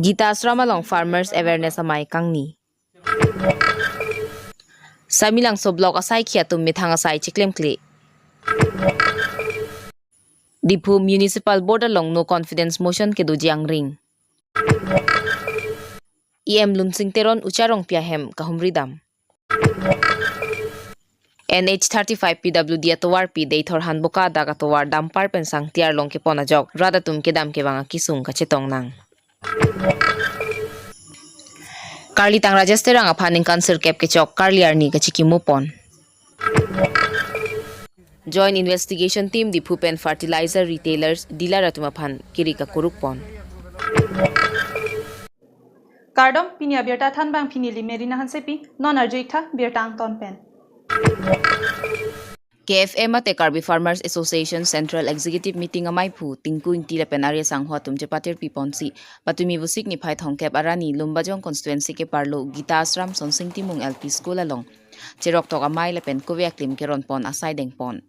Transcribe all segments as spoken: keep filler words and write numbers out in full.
Gita Ashram along Farmers Awareness Amei kangni. Samelangso Block asaikhi atum methang asai chiklemkle. Diphu Municipal Board along no confidence motion kedoji angring. E M Lunsing Teron Ucha Rongpi ahem kahumri dam. N H thirty-five P W D atovarpi Deithor Hanboka adak atovar dumper pen sangti arlong kepon ajok rat atum kedam kevang akesung kachetong nang. Karli Tang Rajesh Terang aphan ningkan sirkep kechok karli arni kachikimo pon. Joint Investigation Team Diphu pen fertilizer retailers, dealer atum aphan kiri kakuruk pon. Kardom, pini abirta thanbang pini li Merina Hansepi, non arju-ik tha birta angton pen. K F A mate Karbi Farmers Association Central Executive Meeting ameiphu Tinku Ingti lapen ari asangho atum chepatirpi ponsi, patumi Vosik niphai thomkep arni Lumbajong constituency keparlo Gita Ashram Sonsing Timung L P School along cheroktok amei lapen kove aklim keron pon asai deng pon.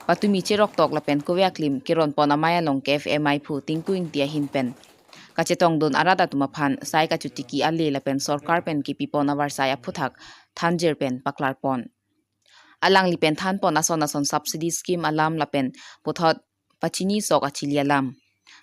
Patumi cheroktok lapen kove aklim keron pon amei along K F A ameiphu Tinku Ingti ahin pen kachetongdun arat atum aphan sai kachotiki ale lapen sorkar pen kepipon avarsai aphuthak thanjir pen paklar pon. Alangli pen than pon ason ason subsidy scheme alam lapen puthot pachini sok achili alam.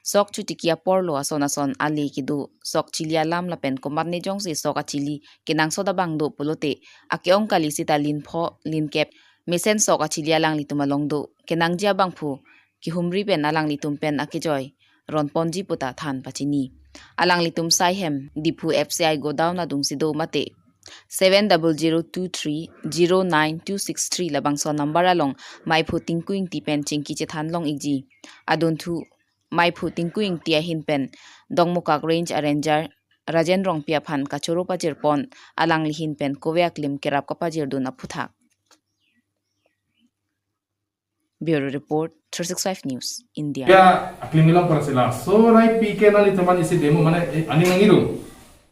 Sok chotiki aporlo ason ason ale kedo, sok chili alam lapen komatne jongsi sok achili kenangsot abang do pulote ake-ong kali sita lin pho, lin kep mesen sok achili alanglitum along do, kenangji abangphu kehumri pen alanglitum pen akejoi ron ponji puta than pachini. Alanglitum sai hem Diphu F C I godown adungsi do mate seven double zero two three zero nine two six three labangso number along meiphu Tinku Ingti pen chingki chethan long-ikji. Adunthu meiphu Tinku Ingti ahin pen Dongmukak Range Ranger Rajen Rongpi aphan kachoro pajir pon, alangli hin pen kove aklim kerap kapajirdun aphuthak. Bureau Report, three six five News, India. Ya, aklim ilong para sila. So, rai P K nanglitum aphan isi demo mane, eh, aning nangiru.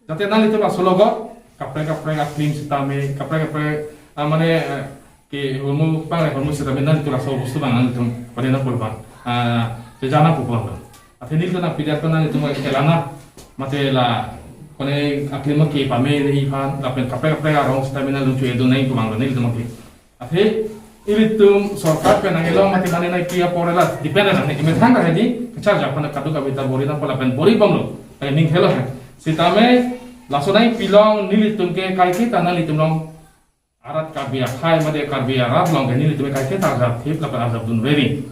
Jate nanglitum laso logot kaprek kaprek aklim sitame, kaprek kaprek, ah, mane, eh, ke hormu pang, hormu sitame nanglitum laso bostu abang nanglitum pada na pulbang. Ah, sejana pupang. Athe nelitum aphi dia nanglitum kelana mate la kone aklim kepame ni aphan lapen kaprek kaprek arong sitame nanglitum chue do nai pumang nelitum ke. Athe ilitum sorkar pen nanglong mati mane nai kia pore la depend nang ni methang ka hedi kachar japan kaduk abita bori na pala pen bori bomlo. Ai ning helo hai. Sitame laso nangpilong nelitum ke kaike ta nanglitum long arat Karbi akhai mate Karbi arat long ke nelitum ke kaike ta ajab thip lapen ajab dun very.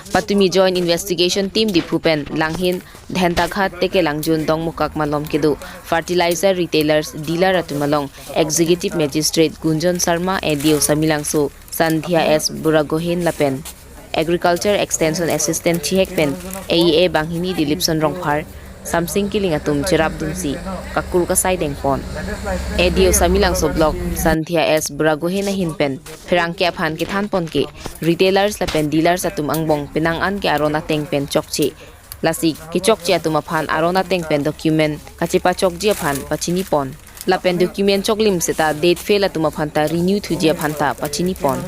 Patumi Joint Investigation Team Diphu pen Langhin, Dhentaghat, Tekelangjun, Dongmukak malom kedo fertilizer retailers, dealer atum along Executive Magistrate Gunjan Sharma, A D O Samelangso Sandhya S Buragohain lapen Agriculture Extension Assistant chihek pen A E A banghini Dilipson Rongphar, Samsing Kiling atum cherapdunsi kakur kasai deng pon. A D O Samelangso Block Sandhya S Buragohain ahin pen pherangke aphan kethan pon ke retailers lapen dealers atum angbong penang an ke aron ateng pen chokche. Lasi kechokche atum aphan aron ateng pen document kachepachokji aphan pachini pon. Lapen document choklim seta date fail atum aphan ta renew thuji aphan ta pachini pon.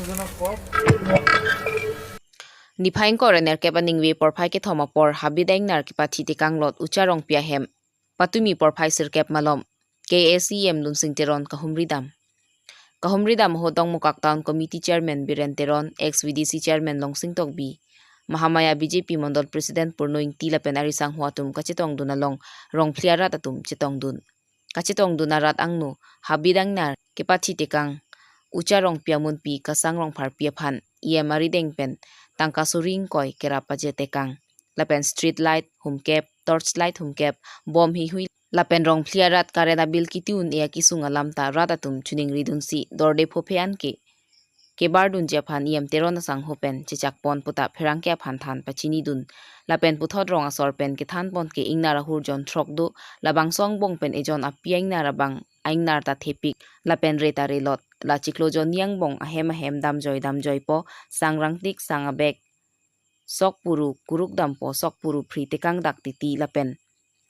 Niphai ingkoi ra nerkep aningve porphai kethom apor Habit Aingnar kepathi tekang lot Ucha Rongpi ahem patumi porphai sirkep malom K A C E M Lunsing Teron kahumri dam. Kahumri dam ahut Dongmukak Town Committee Chairman Biren Teron, ex V D C Chairman Longsing Tokbi, Mahamaya B J P Mondol President Purno Ingti lapen ari sangho atum kachetongdun along Rongphli arat atum chetongdun. Kachetongdun arat angno Habit Aingnar kepathi tekang Ucha Rongpi amunpi Kasang Rongpharpi aphan E M arideng pen tangka suri ingkoi kerap pajir tekang. Lapen street light humkep, torch light humkep, bom hihui lapen Rongphli arat current abill kiti un-e akesung alam ta rat atum choningridunsi dorde phophe an ke kebardunji aphan E M Teron asangho pen chechak pon puta pherangke aphan than pachinidun. Lapen puthot rong asor pen kethan pon ke ingnar ahur jon throk do, labangso angbong pen ejon api aingnar abang aingnar ta thepik lapen re ta relot, la chiklo jonni angbong ahem ahem damjoi damjoipo, sang rangtik sang abek sok puru kuruk dampo, sok puru phri tekang dak titi lapen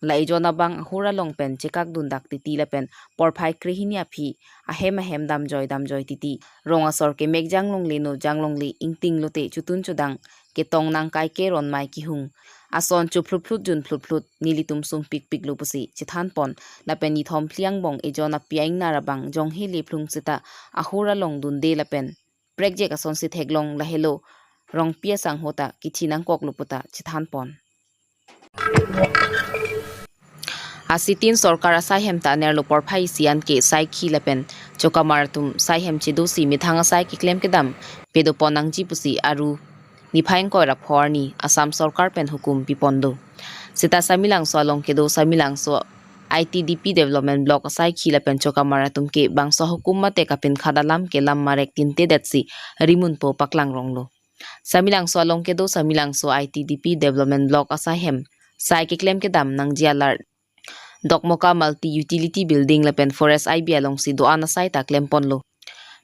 la ejon abang ahur along pen chekakdun dak titi lapen porphai krehini aphi ahem ahem damjoi damjoi titi. Rong asor kemek janglongle no janglongle ingting lote chotun chodang ketong nang kaike ronmai kehung ason chophluphlut junphluphlut nelitum sungpikpiklo pusi chethanpon lapen nithom phli angbong ejon api ingnar abang jonghe lephlung seta ahur along dunde lapen prekjek asonsi theklong lahelo Rongpi asangho ta kithi nangkoklo puta chethanpon. Asitin sorkar asaihem ta anerlo porphai isi an ke saikhi lapen chokamar atum saihem chedosi methang asai keklem kedam pedopon nangji pusi Aru niphai ingkoi ra pho arni Assam sorkar pen hukum pipon do. Seta Samelangso along kedo Samelangso I T D P development block asaikhi lapen chokamar atum ke bangso hukum mate kapinkhat alam ke lam marek tintedetsi rimunpo paklangronglo. Samelangso along kedo Samelangso I T D P development block asaihem sai keklem kedam nangji alar Dokmoka Multi Utility Building lapen Forest I B alongsi do-an asai ta klemponlo.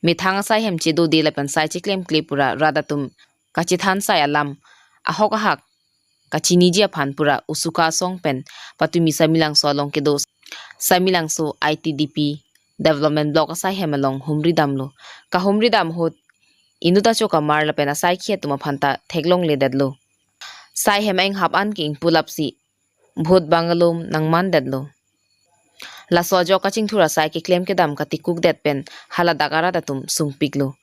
Methang asaihem chedode lapen sai cheklemkle pura rat atum kachethan sai alam ahok ahak kachiniji aphan pura Usuka asong pen patumi Samelangso along kedo Samelangso I T D P development block asaihem along humri damlo. Kahumri dam ahut inut achokamar lapen asaikhi atum aphan ta theklongledetlo. Saihem enghap an ke ingpulapsi bhut bangalom nangmandetlo. Laso ajok kachingthur asai keklem kedam katikukdet pen haladak arat atum sungpiklo.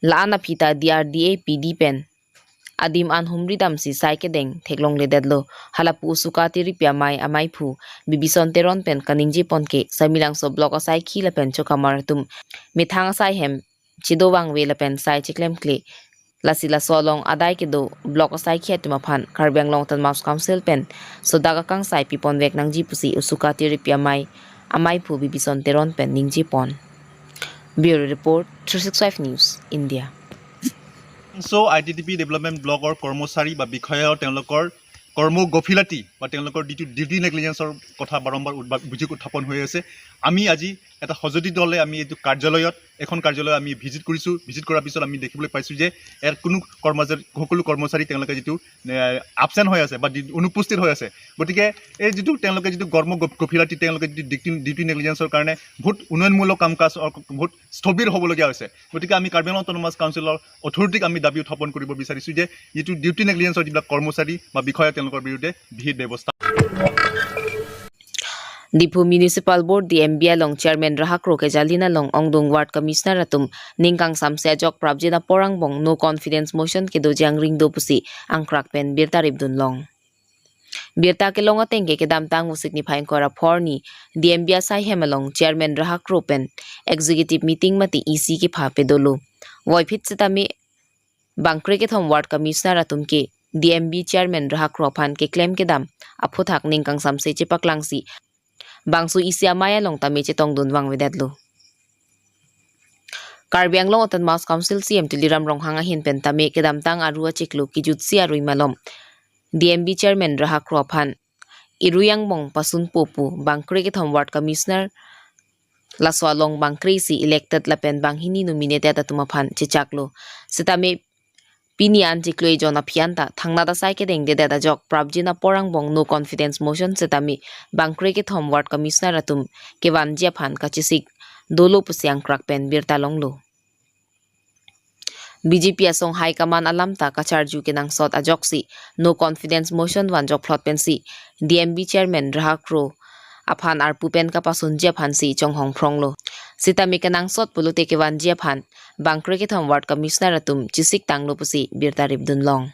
La-an aphi ta D R D A P D pen adim an humri damsi sai kedeng theklongledetlo. Halapu Usuka Tiripi amei ameiphu Bibison Teron pen kaningjepon ke Samelangso block asaikhi lapen chokamar atum methang asaihem chedovangve lapen sai cheklemkle. Lasi laso along adai kedo block asaikhi atum aphan Karbi Anglong Autonomous Council pen sodak akangsai piponvek nangji pusi Usuka Tiripi amei ameiphu Bibison Teron pen ningjepon. Bureau Report, three six five News, India. So, I T D P development ব্লকৰ কৰ্মচাৰী বা বিষয়া তেওঁলোকৰ কৰ্ম গফিলাতি বা তেওঁলোকৰ duty, duty নেগলিজেঞ্চৰ কথা বাৰম্বাৰ উদ্ভা-, অভিযোগ উত্থাপন হৈ আছে। আমি আজি এটা সঁজুলি দলে আমি এইটো কাৰ্যালয়ত, এখন কাৰ্যালয় আমি ভিজিট কৰিছোঁ। ভিজিট কৰাৰ পিছত আমি দেখিবলৈ পাইছোঁ যে ইয়াৰ কোনো কৰ্মচাৰী, সকলো কৰ্মচাৰী তেওঁলোকে যিটো, এ, এবচেণ্ট হৈ আছে বা ডি-, অনুপস্থিত হৈ আছে। গতিকে এই যিটো তেওঁলোকে যিটো কৰ্ম গফ-, গফিলাতি, তেওঁলোকে যিটো ডিউটি, ডিউটি নেগলিজেঞ্চৰ কাৰণে বহুত উন্নয়নমূলক কাম কাজ বহুত স্থবিৰ হ'বলগীয়া হৈছে। গতিকে আমি কাৰ্বি আংলং অট'নমাছ কাউন্সিলৰ অথৰিটিক আমি দাবী উত্থাপন কৰিব বিচাৰিছোঁ যে যিটো ডিউটি নেগলিজেঞ্চৰ যিবিলাক কৰ্মচাৰী বা বিষয়া তেওঁলোকৰ বিৰুদ্ধে বিহিত ব্যৱস্থা। Diphu Municipal Board D M B along Chairman Rahak Kro kejalin along ongdung Ward Commissioner atum ning kangsamse ajok prapjin apor angbong no confidence motion kedo jangring do pusi angkrak pen birta ripdun long. Birta kelong ateng ke kedamtang Vosik niphai ingkoi ra pho arni D M B asaihem along Chairman Rahak Kro pen executive meeting mate E C kepha pedolo. Voiphit setame bangkre kethom Ward Commissioner atum ke D M B Chairman Rahak Kro aphan keklem kedam aphuthak ning kangsamse chepaklangsi bangso E C amei along tame chetongdun vangvedetlo. Karbi Anglong Autonomous Council C M Tuliram Ronghang ahin pen tame kedamtang Aru achiklo kejutsi arui malom D M B Chairman Rahak Kro aphan irui angbong pasunpo pu bangkre kethom Ward Commissioner laso along bangkre isi elected lapen banghini nominated atum aphan chechaklo. Setame pini an chiklo ejon aphi an ta thangnat asai kedengdedet ajok prapjin apor angbong no confidence motion setame bangkre kethom Ward Commissioner atum kevanji aphan kachesik dolo pusi angkrak pen birta longlo. B J P asong high command alam ta kacharju kenangsot ajoksi no confidence motion vanjok phlot pensi D M B Chairman Rahak Kro aphan arpu pen kapasunji aphansi chonghong phronglo. Setame kenangsot pulote kevanji aphan bangkre kethom Ward Commissioner atum chesik tanglo pusi birta ripdun long.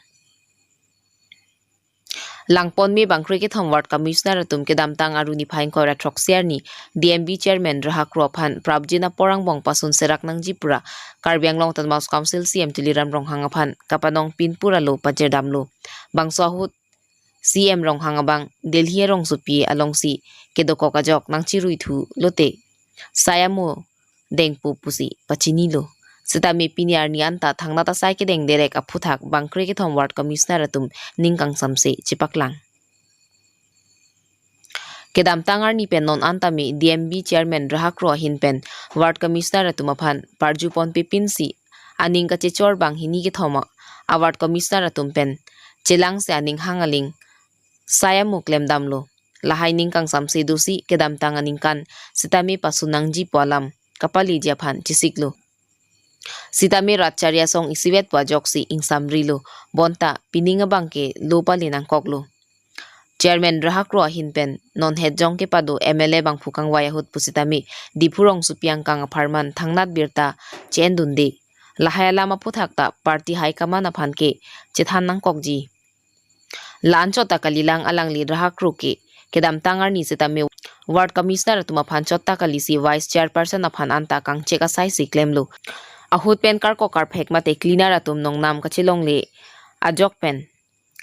Langponme bangkre kethom Ward Commissioner atum kedamtang Aru niphai ingkoi ra throksi arni D M B Chairman Rahak Kro aphan prapjin apor angbong pasun serak nangji pura Karbi Anglong Autonomous Council C M Tuliram Ronghang aphan kapanong pin pura lo pajirdamlo. Bangso ahut C M Ronghang abang Delhi arongsopi alongsi kedokok ajok nangchiruithu lote sai amo dengpo pusi pachinilo. Setame pini arni an ta thangnat asai kedengderek aphuthak bangkre kethom Ward Commissioner atum ning kangsamse chepaklang. Kedamtang arni pen non an tame D M B Chairman Rahak Kro ahin pen Ward Commissioner atum aphan parjupon pepinsi aning kachechor banghini kethom a Ward Commissioner atum pen chelangse aning hang aling sai amo klemdamlo. Lahai ning kangsamse dosi kedamtang aningkan setame pasun nangji pu alam kapaleji aphan chesiklo. Setame rat chari asong isivet pu ajoksi ingsamrilo, bonta pining abang ke lo pale nangkoklo. Chairman Rahak Kro ahin pen non het jong kepado M L A bangphu kangvai ahut pusitame Diphu rongsopi angkang apharman thangnat birta che-endunde. Lahai alam aphuthak ta party high command aphan ke chethan nangkokji. La-an chot ta kalilang, alangli Rahak Kro ke kedamtang arni sitame ward commissioner atum aphan chot ta kalisi vice chairperson aphan anta kangchek asai si klemlo. Ahut pen karkok karphek mate cleaner atum nongnam kachelongle ajok pen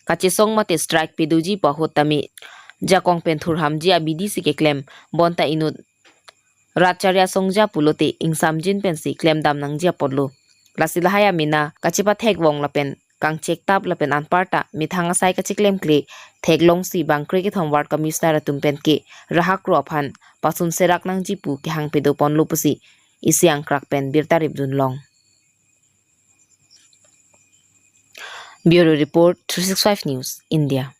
kachesong mate strike pedoji pu ahut tame jakong pen thurhamji abidi si keklem, bonta inut rat charya songja pulote ingsamjin pensi klemdam nangji apotlo. Lasi lahai amena kachepathek vong lapen kangchek tap lapen anparta methang asai kacheklemkle theklongsi bangkre kethom ward commissioner atum pen ke Rahak Kro aphan pasun serak nangji pu kehang pedoponlo pusi isi angkrak pen birta ripdunlong. Bureau Report, three six five News, India.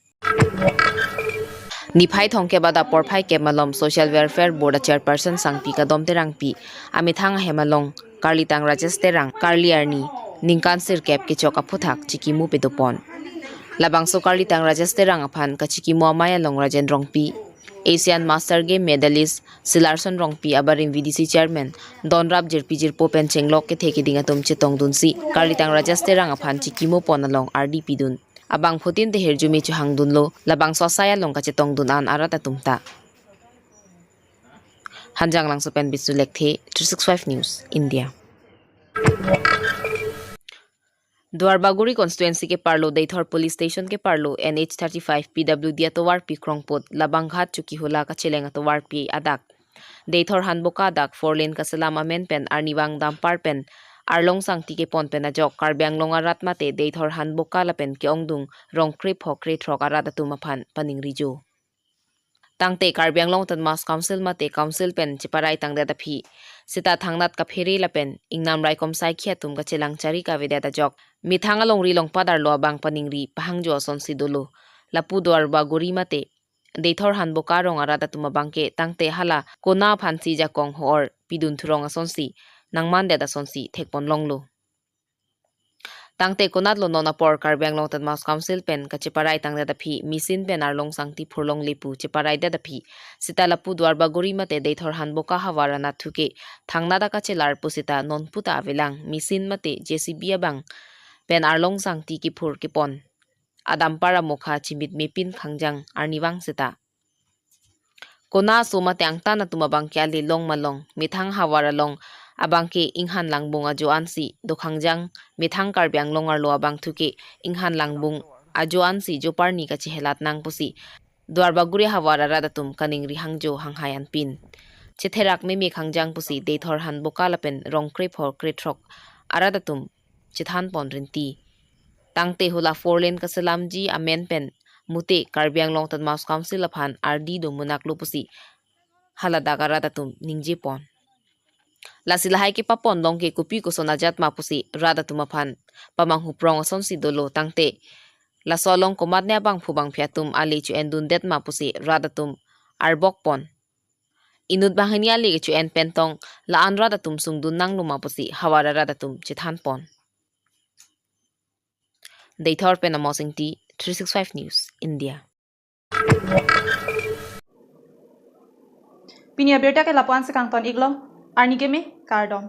Niphai thomkep adap porphai kep malom Social Welfare Board a Chairperson Sangpi Kadom Terangpi amethang ahem along Karlitang Rajesh Terang karli arni ningkan sirkep kechok aphuthak chikimo pedopon. Labangso Karlitang Rajesh Terang aphan kachikimo amei along Rajen Rongpi, Asian Master Game medalist Silarson Rongpi abarim V D C Chairman Donrap jirpi jirpo pen chenglok kethe keding atum chetongdunsi Karlitang Rajesh Terang aphan chikimo pon along ardi pidun. Abangphutin te hirjume chohangdunlo, labangso asai along kachetongdun an arat atum ta. Hanjanglangso pen Bisnu Lekthe, three six five News, India. Duarbagori constituency keparlo Deithor Police Station keparlo N H thirty-five P W D atovarpi krongput Labanghat Chokihola kacheleng atovarpi adak Deithor Hanboka adak four lane kaselam amen pen arnivang dumper pen Arlong Sangti kepon pen ajok Karbi Anglong arat mate Deithor Hanboka lapen ke-ongdung rong krepho krethrok arat atum aphan paningri jo. Tangte Karbi Anglong Autonomous Council mate Council pen cheparai tangdet aphi seta thangnat kaphere lapen ingnam raikom saikhi atum kachelang chari kavedet ajok methang alongri longpat arlo abang paningri pahangjo asonsi dolo. Lapu Duarbagori mate Deithor Hanboka arong arat atum abang ke tangte hala kona aphansi jakong ho-or pidun thurong asonsi nangmandet asonsi thekponlonglo. Tangte konatlo non apor Karbi Anglong Autonomous Council pen kacheparai tangdet aphi machine pen Arlong Sangti phurlongle pu cheparaidet aphi seta lapu Duarbagori mate Deithor Hanboka havar anat thuke thangnat akachelar puseta nonputa avelang machine mate J C B abang pen Arlong Sangti kephur kepon adumper amokha chimit mepin khangjang arnivang seta. Kona aso mate angtan atum abang ke ale long malong, methang havar along abang ke inghan langbung ajo ansi dokhangjang, methang Karbi Anglong arlo abang thuke inghan langbung ajo ansi joparni kachehelat nang pusi Duarbagori havar arat atum kaningri hangjo hanghai anpin. Chetherak meme khangjang pusi Deithor Hanboka lapen rong krepho krethrok arat atum chethanpon rinti. Tangte hula four lane kaselamji amen pen mute Karbi Anglong Autonomous Council aphan ardi do munak lo pusi haladak arat atum ningjepon. Lasi lahai kepapon long ke kopi koson ajat ma pusi rat atum aphan pamanghuprong asonsi dolo tangte laso along komatne abangphu bangphi atum ale cho-endundet ma pusi rat atum arbokpon. Inut banghini ale kecho-en pentong la-an rat atum sungdun nanglo ma pusi havar arat atum chethanpon. Deithor pen Amos Ingti, three six five News, India. Pini abirta ke lapu-an si kangton iklo, arni keme, kardom.